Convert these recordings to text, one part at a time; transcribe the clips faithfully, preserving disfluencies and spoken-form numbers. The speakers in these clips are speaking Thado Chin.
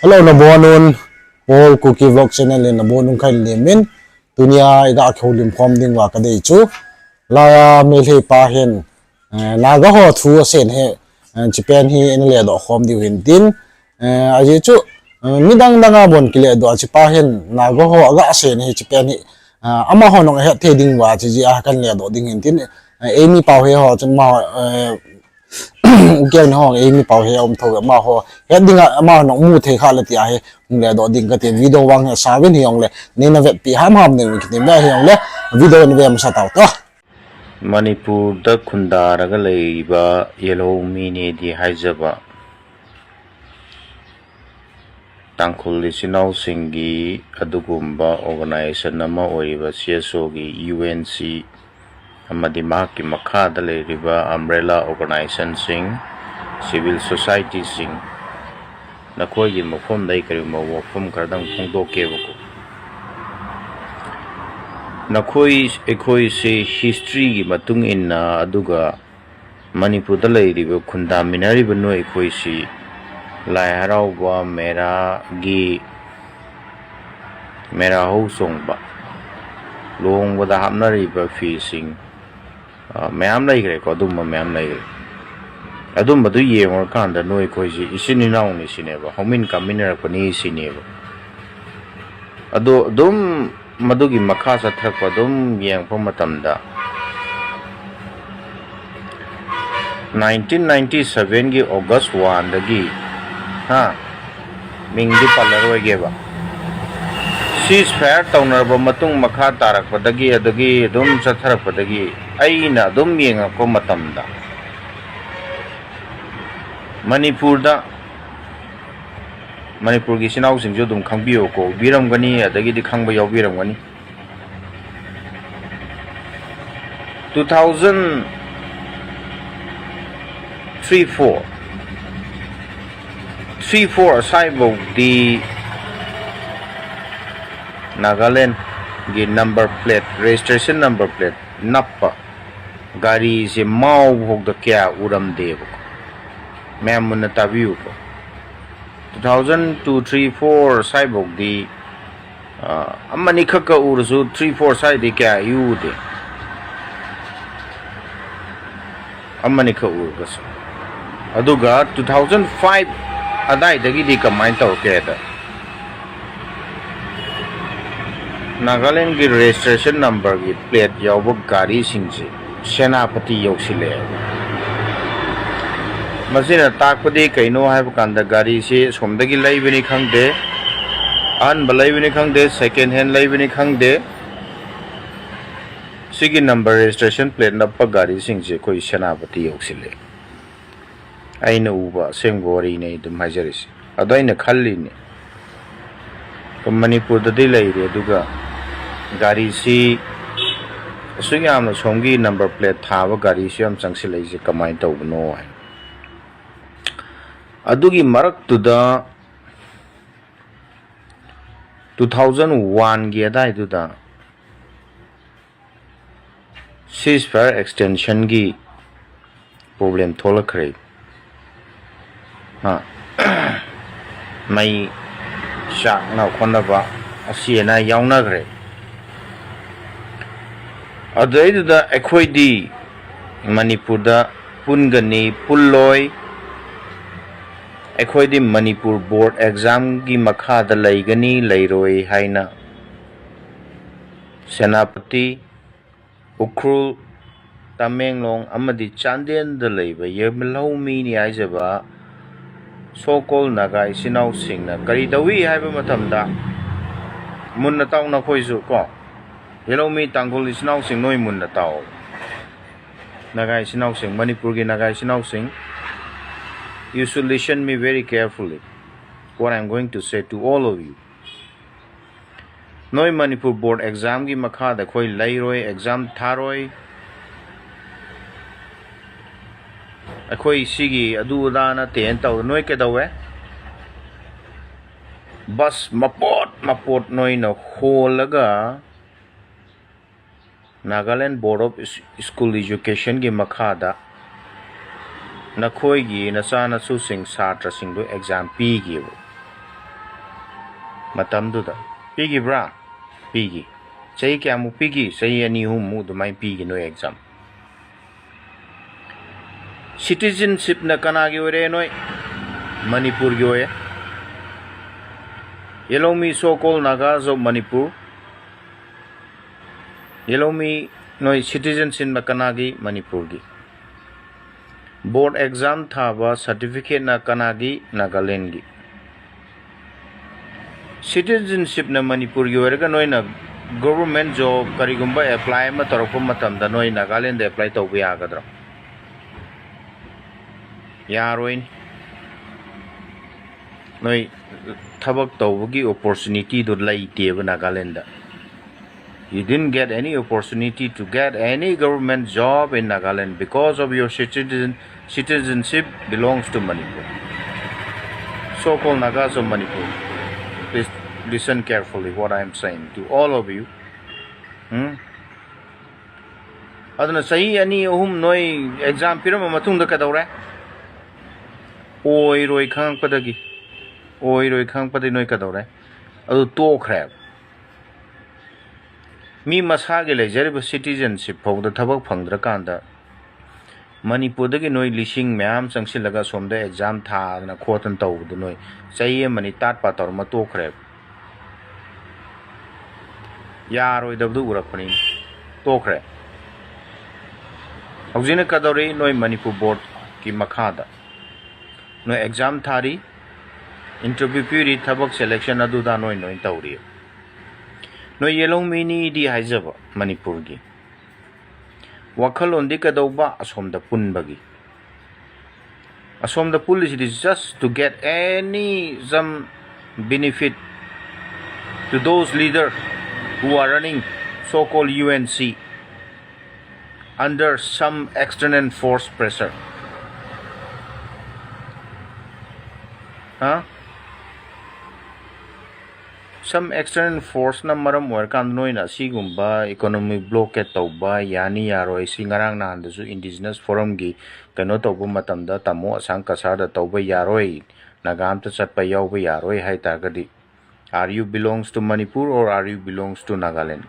Hello, nabonun, Paul Kuki Vlog Channel in nabonun khan limin, tunia iga kihoulim khom ding uva kadei chu, laiya Meitei pa hin, eh, Naga ho thu asen hi, eh, chipen hi ina ledoh khom diu hin tin, eh, ajeh chu, eh, midang dang a bon kiledoh a chipa hin Naga ho aga sen hi chipen hi, eh, amaho nong het thei ding uva chi jeh a kan ledoh ding hin tin, eh, eimi pau he ho chu ma, eh, Ukeng ni hong eimi pau he um tho amaho het ding a amaho nong mu thei kha le tia hi hung ledoh ding kati video vang he savin hi hong le nina vetpi ham ham ding kiti ve hi hong le video ni ve masa tau to. Manipur da khunda raga leiba yellow mi ni di haijaba Tangkhul ꯏꯆꯤꯟ ꯏꯅꯥꯎꯁꯤꯡꯒꯤ ꯑꯗꯨꯒꯨꯝꯕ organization ꯑꯃ ꯑꯣꯏꯔꯤꯕ CSO ꯒꯤ UNC ꯑꯃꯗꯤ ꯃꯍꯥꯛꯀꯤ ꯃꯈꯥꯗ ꯂꯩꯔꯤꯕ umbrella organization ꯁꯤꯡ, civil society ꯁꯤꯡ, ꯅꯈꯣꯏꯒꯤ ꯃꯐꯝꯗ ꯑꯩ ꯀꯔꯤꯒꯨꯝꯕ ꯋꯥꯐꯝ ꯈꯔꯗꯪ ꯐꯣꯡꯗꯣꯛꯀꯦꯕꯀꯣ꯫ ꯅꯈꯣꯏ, ꯑꯩꯈꯣꯏꯁꯦ history ꯒꯤ ꯃꯇꯨꯡ ꯏꯟꯅ, ꯑꯗꯨꯒ ꯃꯅꯤꯄꯨꯔꯗ ꯂꯩꯔꯤꯕ ꯈꯨꯟꯗꯥꯃꯤꯟꯅꯔꯤꯕ ꯅꯣꯏ ꯑꯩꯈꯣꯏꯁꯤ ꯂꯥꯏ ꯍꯔꯥꯎꯕ, ꯃꯦꯔꯥꯒꯤ, ꯃꯦꯔꯥ ꯍꯧ ꯆꯣꯡꯕ, ꯂꯨꯍꯣꯡꯕꯗ ꯍꯥꯞꯅꯔꯤꯕ ꯐꯤꯁꯤꯡ, ꯑ, ꯃꯌꯥꯝ ꯂꯩꯈ꯭ꯔꯦꯀꯣ, ꯑꯗꯨꯝꯕ ꯃꯌꯥꯝ ꯂꯩꯈ꯭ꯔꯦ꯫ ꯑꯗꯨꯝꯕꯗꯨ ꯌꯦꯡꯉꯨꯔꯀꯥꯟꯗ ꯅꯣꯏ ꯑꯩꯈꯣꯏꯁꯤ ꯏꯆꯤꯟ ꯏꯅꯥꯎꯅꯤ ꯁꯤꯅꯦꯕ, ꯍꯧꯃꯤꯟ ꯀꯥꯃꯤꯟꯅꯔꯛꯄꯅꯤ ꯁꯤꯅꯦꯕ꯫ ꯑꯗꯣ ꯑꯗꯨꯝ ꯃꯗꯨꯒꯤ ꯃꯈꯥ ꯆꯠꯊꯔꯛꯄ ꯑꯗꯨꯝ ꯌꯦꯡꯉꯛꯄ ꯃꯇꯝꯗ, nineteen ninety seven ꯒꯤ August one ꯗꯒꯤ, ꯍꯥ, ꯃꯤꯡꯗꯤ ꯄꯜꯂꯔꯣꯏꯒꯦꯕ, ceasefire ꯇꯧꯅꯔꯕ ꯃꯇꯨꯡ, ꯃꯈꯥ ꯇꯥꯔꯛꯄꯗꯒꯤ, ꯑꯗꯒꯤ ꯑꯗꯨꯝ ꯆꯠꯊꯔꯛꯄꯗꯒꯤ ꯑꯩꯅ ꯑꯗꯨꯝ ꯌꯦꯡꯉꯛꯄ ꯃꯇꯝꯗ, ꯃꯅꯤꯄꯨꯔꯗ, ꯃꯅꯤꯄꯨꯔꯒꯤ ꯏꯆꯤꯟ ꯏꯅꯥꯎꯁꯤꯡꯁꯨ ꯑꯗꯨꯝ ꯈꯪꯕꯤꯌꯨꯀꯣ, ꯎꯕꯤꯔꯝꯒꯅꯤ, ꯑꯗꯒꯤꯗꯤ ꯈꯪꯕ ꯌꯥꯎꯕꯤꯔꯝꯒꯅꯤ꯫ Two thousand three four, three four ꯑꯁꯥꯏꯐꯥꯎꯗꯤ ꯅꯥꯒꯥꯂꯦꯟꯒꯤ number plate, registration number plate ꯅꯞꯄ ꯒꯥꯔꯤꯁꯦ ꯃꯥꯎ ꯐꯥꯎꯗ ꯀꯌꯥ ꯎꯔꯝꯗꯦꯕꯀꯣ꯫ ꯃꯌꯥꯝ ꯃꯨꯟꯅ ꯇꯥꯕꯤꯌꯨꯀꯣ꯫ Two thousand two, three, four ꯁ꯭ꯋꯥꯏꯐꯥꯎꯗꯤ, ꯑ, ꯑꯃꯅꯤꯈꯛꯀ ꯎꯔꯁꯨ, three, four ꯁ꯭ꯋꯥꯏꯗꯤ ꯀꯌꯥ ꯏꯎ ꯎꯗꯦ꯫ ꯑꯃꯅꯤꯈꯛ ꯎꯔꯒꯁꯨ꯫ ꯑꯗꯨꯒ two thousand five ꯑꯗꯥꯏꯗꯒꯤꯗꯤ ꯀꯃꯥꯏꯅ ꯇꯧꯔꯛꯀꯦ ꯍꯥꯏꯗ, ꯅꯥꯒꯥꯂꯦꯟꯒꯤ registration number ꯒꯤ plate ꯌꯥꯎꯕ ꯒꯥꯔꯤꯁꯤꯡꯁꯦ ꯁꯦꯅꯥꯄꯇꯤ ꯌꯧꯁꯤꯜꯂꯛꯑꯦ꯫ ꯃꯁꯤꯅ ꯇꯥꯛꯄꯗꯤ ꯀꯩꯅꯣ ꯍꯥꯏꯕ ꯀꯥꯟꯗ, ꯒꯥꯔꯤꯁꯤ ꯑꯁꯣꯝꯗꯒꯤ ꯂꯩꯕꯅꯤ ꯈꯪꯗꯦ, ꯑꯍꯟꯕ ꯂꯩꯕꯅꯤ ꯈꯪꯗꯦ, second hand ꯂꯩꯕꯅꯤ ꯈꯪꯗꯦ, ꯁꯤꯒꯤ number registration plate ꯅꯞꯄ ꯒꯥꯔꯤꯁꯤꯡꯁꯦ ꯑꯩꯈꯣꯏ ꯁꯦꯅꯥꯄꯇꯤ ꯌꯧꯁꯤꯜꯂꯛꯑꯦ꯫ ꯑꯩꯅ ꯎꯕ ꯑꯁꯦꯡꯕ ꯋꯥꯔꯤꯅꯦ ꯑꯩ ꯑꯗꯨꯝ ꯍꯥꯏꯖꯔꯤꯁꯦ꯫ ꯑꯗꯣ ꯑꯩꯅ ꯈꯜꯂꯤꯅꯦ, ꯃꯅꯤꯄꯨꯔꯗꯗꯤ ꯂꯩꯔꯦ, ꯑꯗꯨꯒ ꯒꯥꯔꯤꯁꯤ ꯑꯁꯨꯛ ꯌꯥꯝꯅ ꯁꯣꯝꯒꯤ number plate ꯊꯥꯕ ꯒꯥꯔꯤꯁꯤ ꯌꯥꯝ ꯆꯪꯁꯤꯜꯂꯛꯏꯁꯦ ꯀꯃꯥꯏꯅ ꯇꯧꯕꯅꯣ ꯍꯥꯏꯅ꯫ ꯑꯗꯨꯒꯤ ꯃꯔꯛꯇꯨꯗ two thousand one ꯒꯤ ꯑꯗꯥꯏꯗꯨꯗ ceasefire extension ꯒꯤ problem ꯊꯣꯛꯂꯛꯈ꯭ꯔꯦ꯫ ꯍꯥ? ꯃꯩ ꯆꯥꯛꯅ ꯈꯣꯠꯅꯕ ꯑꯁꯤ ꯑꯅꯥ ꯌꯥꯎꯅꯈ꯭ꯔꯦ꯫ ꯑꯗꯨꯗꯩꯗꯨꯗ ꯑꯩꯈꯣꯏꯗꯤ ꯃꯅꯤꯄꯨꯔꯗ ꯄꯨꯟꯒꯅꯤ, ꯄꯨꯜꯂꯣꯏ꯫ ꯑꯩꯈꯣꯏꯗꯤ ꯃꯅꯤꯄꯨꯔ board exam ꯒꯤ ꯃꯈꯥꯗ ꯂꯩꯒꯅꯤ, ꯂꯩꯔꯣꯏ ꯍꯥꯏꯅ ꯁꯦꯅꯥꯄꯇꯤ, ꯎꯈ꯭ꯔꯨꯜ, ꯇꯃꯦꯡꯂꯣꯡ ꯑꯃꯗꯤ ꯆꯥꯟꯗꯦꯜꯗ ꯂꯩꯕ ꯌꯦꯜꯍꯧꯃꯤꯅꯤ ꯍꯥꯏꯖꯕ so called ꯅꯥꯒꯥ ꯏꯆꯤꯟ ꯏꯅꯥꯎꯁꯤꯡꯅ ꯀꯔꯤ ꯇꯧꯏ ꯍꯥꯏꯕ ꯃꯇꯝꯗ, ꯃꯨꯟꯅ ꯇꯥꯎ ꯅꯈꯣꯏꯁꯨ ꯀꯣ, ꯌꯦꯜꯍꯧꯃꯤ ꯇꯥꯡꯈꯨꯜ ꯏꯆꯤꯟ ꯏꯅꯥꯎꯁꯤꯡ ꯅꯣꯏ ꯃꯨꯟꯅ ꯇꯥꯎ꯫ ꯅꯥꯒꯥ ꯏꯆꯤꯟ ꯏꯅꯥꯎꯁꯤꯡ, ꯃꯅꯤꯄꯨꯔꯒꯤ ꯅꯥꯒꯥ ꯏꯆꯤꯟ ꯏꯅꯥꯎꯁꯤꯡ, you should listen me very carefully what I am going to say to all of you. ꯅꯣꯏ ꯃꯅꯤꯄꯨꯔ board exam ꯒꯤ ꯃꯈꯥꯗ ꯑꯩꯈꯣꯏ ꯂꯩꯔꯣꯏ, exam ꯊꯥꯔꯣꯏ, ꯑꯩꯈꯣꯏ ꯁꯤꯒꯤ ꯑꯗꯨ ꯑꯗꯥ ꯅꯠꯇꯦꯅ ꯇꯧ, ꯅꯣꯏ ꯀꯩꯗꯧꯋꯦ? Bus ꯃꯄꯣꯠ ꯃꯄꯣꯠ ꯅꯣꯏꯅ ꯍꯣꯜꯂꯒ Nagaland Board of School Education ꯒꯤ ꯃꯈꯥꯗ ꯅꯈꯣꯏꯒꯤ ꯅꯆꯥ ꯅꯁꯨꯁꯤꯡ, ꯁꯥꯇ꯭ꯔꯁꯤꯡꯗꯨ exam ꯄꯤꯒꯦꯕ꯫ Matam duda. Pigi bra. Pigi. Chahi kya mu pigi. Chahi ani hum mu dumai pigi noi exam. Citizenship na kanagi ore noi. Manipur gi oye. Yellow me so-called Nagas of Manipur. Yellow me noi citizenship na kanagi Manipur gi. Board exam thaba certificate na kanagi Nagaland gi. Citizenship na Manipur gi oiraga noina government job karigumba apply ma taurakpa matamda noi Nagaland da apply tauba yagadro? Yaroin. Noi thabak taubagi opportunity do leiteba Nagaland da. You didn't get any opportunity to get any government job in Nagaland because of your citizen, citizenship belongs to Manipur. So-called Nagas of Manipur, please listen carefully what I am saying to all of you. Hmm? Aduna chahi ani ahum noi exam pirama matungda kadaure? Oiroi khangpadagi. Oiroi khangpadagi noi kadaure? Adu tokhre. Mi masagi leijariba citizenship phauda thabak phangdra kanda. Manipur dagi noi lising mayam changsilaga somda exam thana khotan tauda noi. Chahi amani tatpa taurama tokhre. Yaroidabdu urakpani. Tokhre. Houjina kadauri noi Manipur board ki makhada. Noi exam thari, interview piri, thabak selection aduda noi noi tauri. Noi yellow me ni di haijaba Manipur gi. Wakhalon di kadauba asomda punbagi. Asomda punli it is just to get any some benefit to those leaders who are running so-called U N C under some external force pressure. Huh? Some external force na maram oirakanda noina sigumba economic blockade tauba yani yaroi si ngarang nahanda su Indigenous Forum gi kano tauba matamda tamo asang kasarda tauba yaroi, Naga amta chatpa yauba yaroi haitagadi. Are you belongs to Manipur or are you belongs to Nagaland?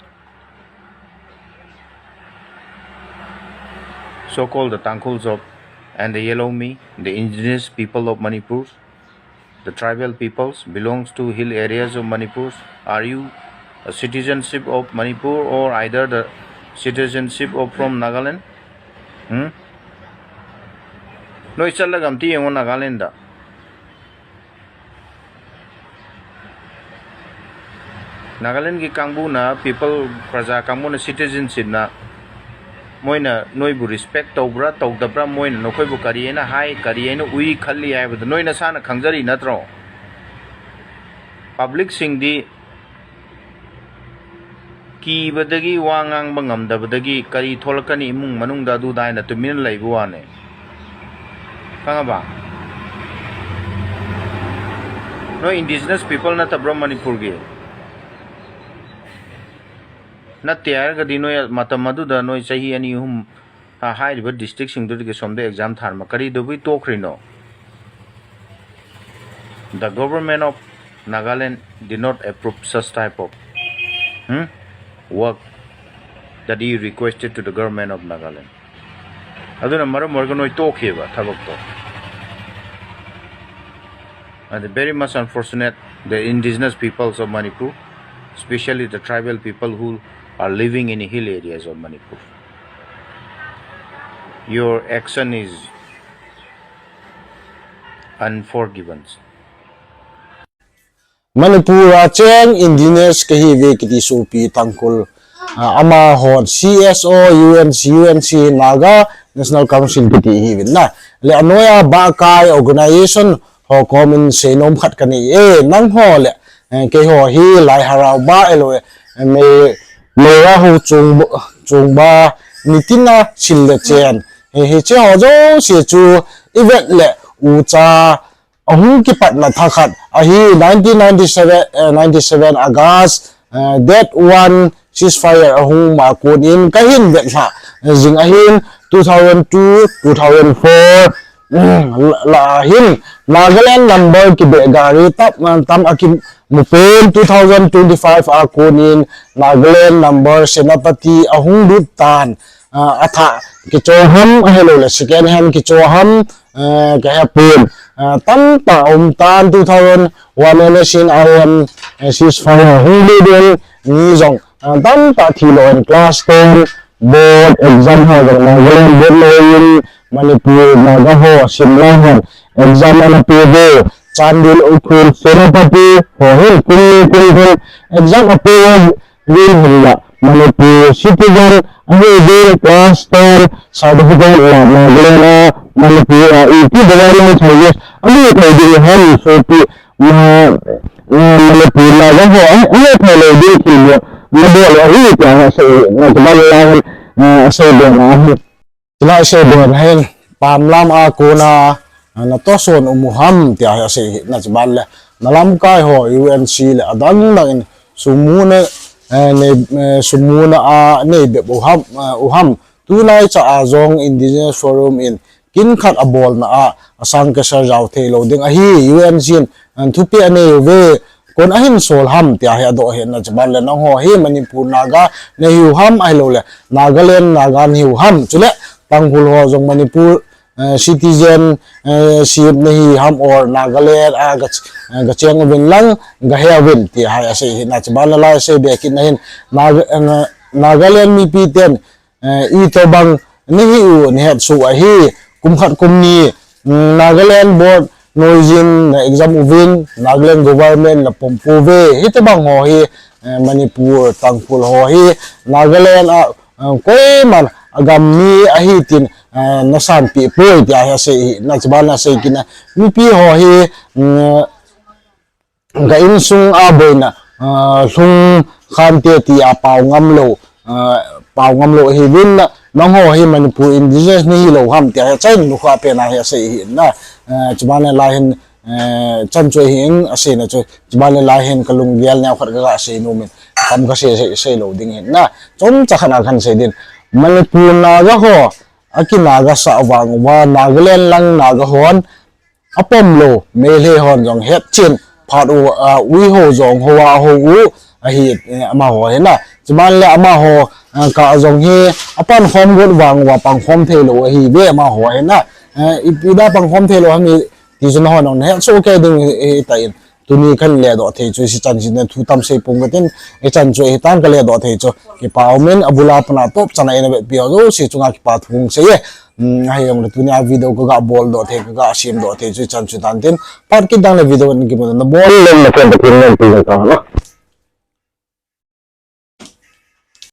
So-called the Tangkhuls of and the Yellow Me, the indigenous people of Manipur, the tribal peoples belongs to hill areas of Manipur. Are you a citizenship of Manipur or either the citizenship of from Nagaland? Hmm? Noi chatlaga amti yengo Nagaland da. Nagaland ki kangbu na people praja kangbu na citizenship na moina noibu respect taubra taudabra moina nokoibu kari eina hai kari eina ui khalli haiba da noina sana khangjari natro? Public singdi kibadagi wa ngangba ngamdabadagi kari tholakani imung manungda aduda eina tumin leiba wane. Khangaba? Noi indigenous people natabra Manipur gi? Natte hairagadi noi matam aduda noi chahi ani hum ha hairiba district singdudagi somda exam tharma kari dobi tokhrino? The government of Nagaland did not approve such type of, hmm, work that he requested to the government of Nagaland. Aduna maram oiraga noi tokheba thabak to. And very much unfortunate, the indigenous peoples of Manipur, especially the tribal people who are living in hill areas of Manipur. Your action is unforgiven. Manipur a cheng indigenous kahiuve kiti sopi Tangkhul, ah, amahon C S O, U N C, U N C, Naga National Council kiti hiuvin na. Le anoiya bahkai organization ho komin seinom khat kanei e, nangho le, eh, keiho hi Lai Harau ba elo, eh, me, meira ho chung, chungba nitina sil le chen. Eh, hiche ho jouse chu ivet le ucha ahung kipatna thakhat ahi nineteen ninety-seven, eh, ninety-seven August, eh, date one ceasefire ahung ma konin kahin vetlha, eh, jing ahin two thousand two, two thousand four, la, la hin Nagaland number kibe gari tap, tam akimu pen two thousand twenty-five a konin Nagaland number Senapati ahung lut tan, ah, atha kicho ham ahilou le second hand kicho ham, eh, ka he pon. Ah, tamtah um tan two thousand one N S in I M, eh, ceasefire hung lut in ni jong, ah, tamtah thi lo in class ten board exam ho jong Nagaland board lo in Manipur Naga ho Shimla hon exam ana pe ve. Chandel, Ukhrul, Senapati ho hin kum ni kum thum exam ape ve hin la Manipur citizen ahi ve class ten certificate la Nagaland a Manipur a iti development service amu thei ding ham sopi ma, eh, Manipur Naga ho, eh, eh, thei lou ding thil lo, na bol ahi tia asei, na kiban la, eh, asei be na ahi. Chulai asei be na hin, pamlam a kona, eh, na toson um u ham tia hi asei hi, na chiban le, na lamkai ho U N C le, adang dang in, sumuna, eh, nei, eh, sumuna a nei bep u ham, eh, u ham, tulai cha a jong Indigenous Forum in, kin khat abolna a, asang kesar jao thei lou ding ahi, U N C in, an thupi anei uve, kon ahin sol ham, tia hi adoh hi na chiban le nangho hi Manipur Naga nahiu ham ahilou le, Nagaland Naga nahiu ham, chule, Tangkhul ho jong Manipur, eh, citizen, eh, ship nahi ham or Nagaland, ah, ga, eh, ga cheng uvin lang, ga he uvin, tia hi asei hi na chiban le lai asei be kit na hin, Naga, eh, Nagaland mipi ten, eh, itobang nahiu, nahet su ahi, kum khat kum ni, mm, Nagaland board, noijin na exam uvin, Nagaland government na pom pouve, hitobang ho hi, eh, Manipur, Tangkhul ho hi, Nagaland a, eh, koiman agam mi ahi tin, eh, na sanpi poi, tia hi asei hi, na chiban asei kit na, mipi ho hi, mm, ka insung a boina, ah, lhung khante tia pao ngam lou, ah, pao ngam lou ahi vin na, nangho hi Manipur Indigenous nahi lou ham tia hi achaina lukha pen a hi asei hi na, ah, chiban le lai hin, eh, chan chu ahi in asei na chu, chiban le lai hin ka lunggel neo khat ka ga sei nom in, kam ka sei, sei, sei lou ding hin na, chomcha khat na kan sei din, Manipur Naga ho, aki Naga sa vang uva, Nagaland lang Naga hon, apom lou, Meitei hon jong het chin, phat u, ah, ui ho jong ho a ho u, ahi, eh, amaho hi na. Chiban le amaho, ah, ka jong hi, apan khom got vang uva pang khom thei lou ahi ve amaho hi na. Eh, ipi da pang khom thei lou ham i, ti chu nahon jong het so ke ding hi, hi ta in. Tuni kan le doh thei chu, si chan si na thu tam sei pung ka tin, i chan chu hi tan ka le doh thei chu. Kipa umin, abula pana top chana ina ve pi ho, si chunga kipa thu sei e. Hmm, ahi jong le tuni a video ka ga bol doh thei, ka ga sim doh thei chu chan chu tan tin. Phat kit dang le video in kimu na bol leng na ken ta kin leng pi ka na.